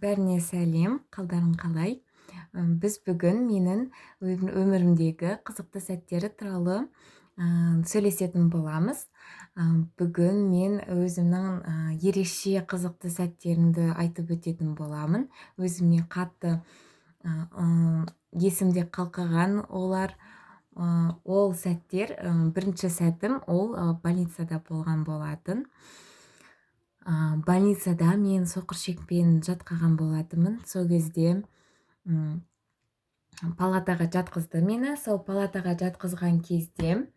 Бәріне сәлем, қалдарың қалай? Біз бүгін менің өмірімдегі қызықты сәттері туралы сөйлесетін боламыз. Бүгін мен өзімнің ерекше қызықты сәттерімді айтып өтетін боламын. Өзіме қатты есімде қалқыған олар, ол сәттер. Бірінші сәтім ол больницада болған болатын. Больницада мен соқыр ішекпен жатқаған болатынмын. Сол кезде палатаға жатқызды мені. Сол палатаға жатқызған кезде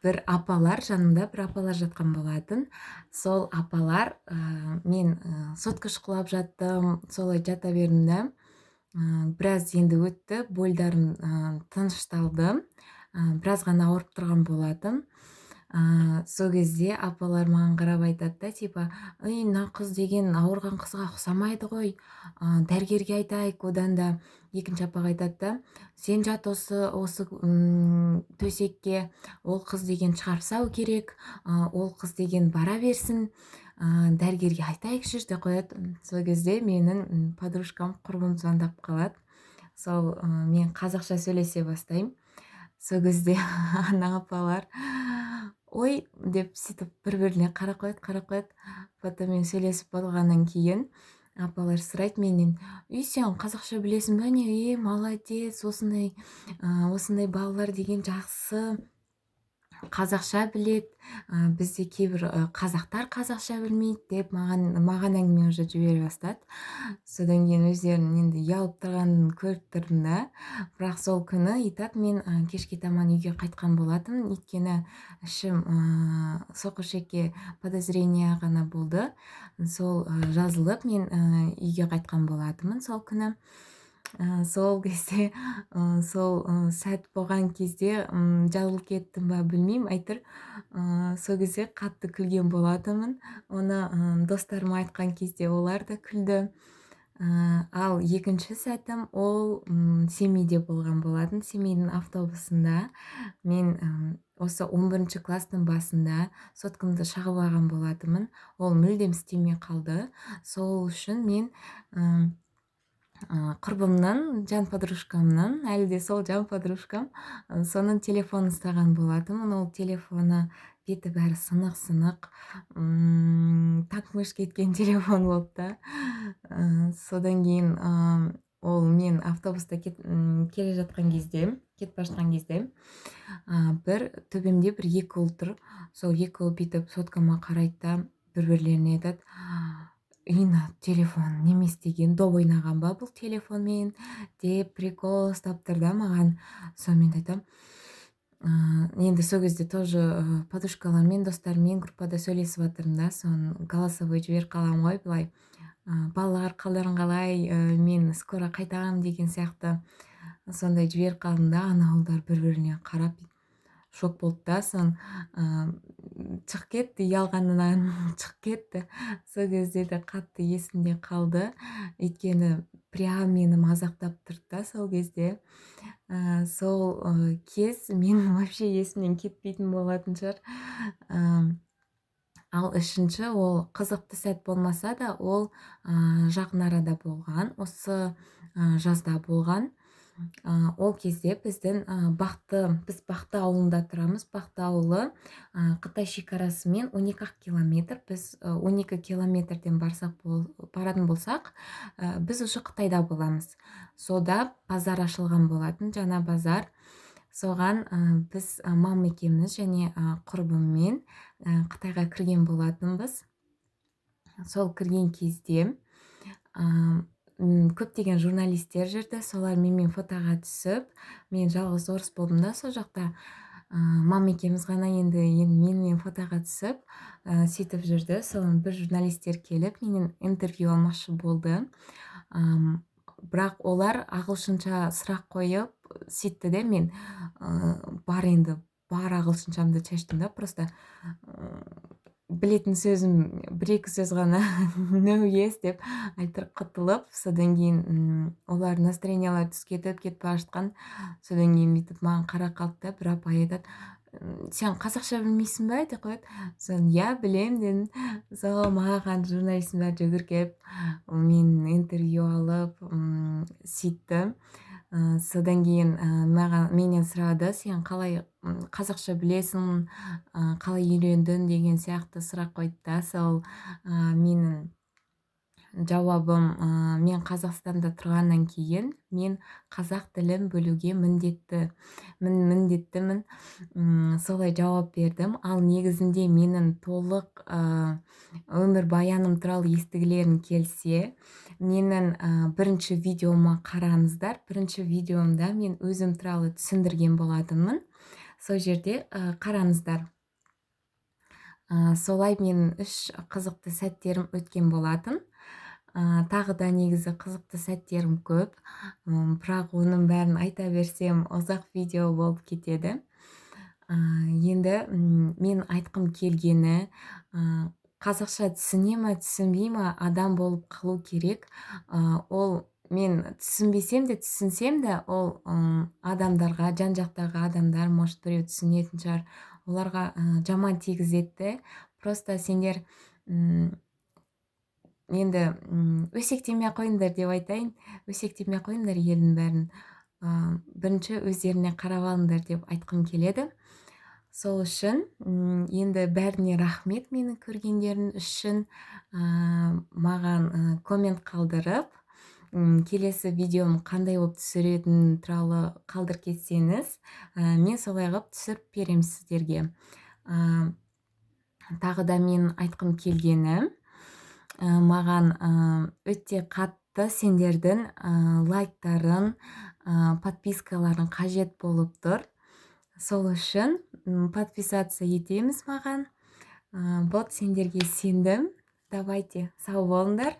бір апалар, жанымда бір апалар жатқан болатын. Сол апалар, мен сотка шұқылап жаттым, солай жата бердім да. Біраз енді өтті, больдарым тынышталды, біраз ғана ауырып тұрған болатын. Сол кезде апалар маған қарап айтады да, типа: «Ей, мына қыз деген ауырған қызға ұқсамайды ғой, дәрігерге айтайық одан да». Екінші апаға айтады да: «Сен жат осы төсекке, ол қыз деген шығарып салу керек, ол қыз деген бара берсін, дәрігерге айтайықшы», – деп қояды. Сол кезде менің подружкам, құрбым звондап қалады. Сол мен қазақша сөйлесе бастаймын. Сол кезде ана апалар «Ой» деп, сөйтіп бір біріне қарап қояды, қарап қояды. Потом мен сөйлесіп болғаннан кейін апалар сұрайды менен: «Үй, сен қазақша білесің ба, не? Е, молодец, осындай балалар деген жақсы, қазақша біледі, бізде кейбір қазақтар қазақша білмейді», – деп маған әңгіме уже жібере бастады. Содан кейін өздерінің енді ұялып тұрғанын көріп тұрдым да. Бірақ сол күні и так мен кешке таман үйге қайтқан болатынмын, өйткені ішім, соқыр ішекке подозрение ғана болды. Сол жазылып, мен үйге қайтқан болатынмын сол күні. Сол кезде, сол сәт болған кезде жазылып кеттім ба, білмеймін, әйтеуір сол кезде қатты күлген болатынмын. Оны достарыма айтқан кезде олар да күлді. Ал екінші сәтім ол Семейде болған болатын. Семейдің автобусында мен осы 11 класстың басында соткамды шағып алған болатынмын. Ол мүлдем істемей қалды. Сол үшін мен құрбымның, жан подружкамның, әлі де сол жан подружкам, соның телефонын ұстаған болатынмын. Ол телефоны беті бәрі сынық сынық, такмыш кеткен телефон болды да. Содан кейін ол мен автобуста келе жатқан кезде, кетіп бара жатқан кезде бір төбемде бір екі ұл тұр. Сол екі ұл бүйтіп соткама қарайды да, бір бірлеріне айтады: «Ей, мына телефон неме істеген, доп ойнаған ба бұл телефонмен?» – деп прикол ұстап тұр да маған. Сонымен айтамын, енді сол кезде тоже подружкаларыммен, достарыммен группада сөйлесіп жатырмын да. Соны голосовой жіберіп қаламын ғой былай: «Балалар, қалдарың қалай, мен скоро қайтамын» деген сияқты сондай жіберіп қалдым да. Ана ұлдар бір біріне қарап шок болды да. Соны шығып кетті, ұялғанынан шығып кетті. Сол кезде де қатты есімде қалды, өйткені прям мені мазақтап тұрды да сол кезде. Сол кез менің вообще есімнен кетпейтін болатын шығар. Ал үшінші, ол қызықты сәт болмаса да, ол жақын арада болған, осы жазда болған. Ол кезде біздің Бақты, біз Бақты ауылында тұрамыз. Бақты ауылы Қытай шекарасымен 12 километр. Біз 12 километрден барсақ, баратын болсақ, біз уже Қытайда боламыз. Сода базар ашылған болатын, жаңа базар. Соған біз мамам екеуміз және құрбыммен Қытайға кірген болатынбыз. Сол кірген кезде көптеген журналистер жүрді. Солар менімен фотоға түсіп, мен жалғыз орыс болдым да сол жақта. Мамам екеуміз ғана енді менімен фотоға түсіп, сөйтіп жүрді. Соны бір журналистер келіп, менен интервью алмақшы болды. Бірақ олар ағылшынша сұрақ қойып сөйтті де, мен бар енді бар ағылшыншамды шаштым да, просто білетін сөзім бір екі сөз ғана, «no», «yes» деп айтып құтылып. Содан кейін олардың настроениялары түсіп кетіп, кетіп бара жатқан. Содан кейін бүйтіп маған қарап қалды да бір апай, айтады: «Сен қазақша білмейсің ба?» – деп қояды. Сосын: «Иә, білемін», – дедім. Сол маған журналисттің бәрі жүгіріп келіп, менен интервью алып, сөйтті. Содан кейін маған, менен сұрады: «Сен қалай қазақша білесің, қалай үйрендің?» – деген сияқты сұрақ қойды да. Сол менің жауабым: мен Қазақстанда тұрғаннан кейін мен қазақ тілін білуге міндеттімін. Солай жауап бердім. Ал негізінде менің толық өмірбаяным туралы естігілерің келсе, менің бірінші видеома қараңыздар. Бірінші видеомда мен өзім туралы түсіндірген болатынмын, сол жерде қараңыздар. Солай менің үш қызықты сәттерім өткен болатын. Тағы да негізі қызықты сәттерім көп, бірақ оның бәрін айта берсем, ұзақ видео болып кетеді. Енді мен айтқым келгені: қазақша түсіне ма, түсінбей ма, адам болып қалу керек. Ол мен түсінбесем де, түсінсем де, ол адамдарға, жан жақтағы адамдар, может, біреу түсінетін шығар, оларға жаман тигізеді де. Просто сендер енді өсектемей ақ қойыңдар деп айтайын, өсектемей ақ қойыңдар елдің бәрін. Бірінші өздеріне қарап алыңдар деп айтқым келеді. Сол үшін енді бәріне рахмет мені көргендерің үшін. Маған коммент қалдырып, келесі видеом қандай болып түсіретінім туралы қалдырып кетсеңіз, мен солай қылып түсіріп беремін сіздерге. Тағы да мен айтқым келгені: маған өте қатты сендердің лайктарың, подпискаларың қажет болып тұр. Сол үшін подписаться етеміз маған. Вот, сендерге сендім. Давайте, сау болыңдар,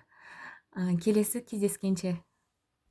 келесі кездескенше.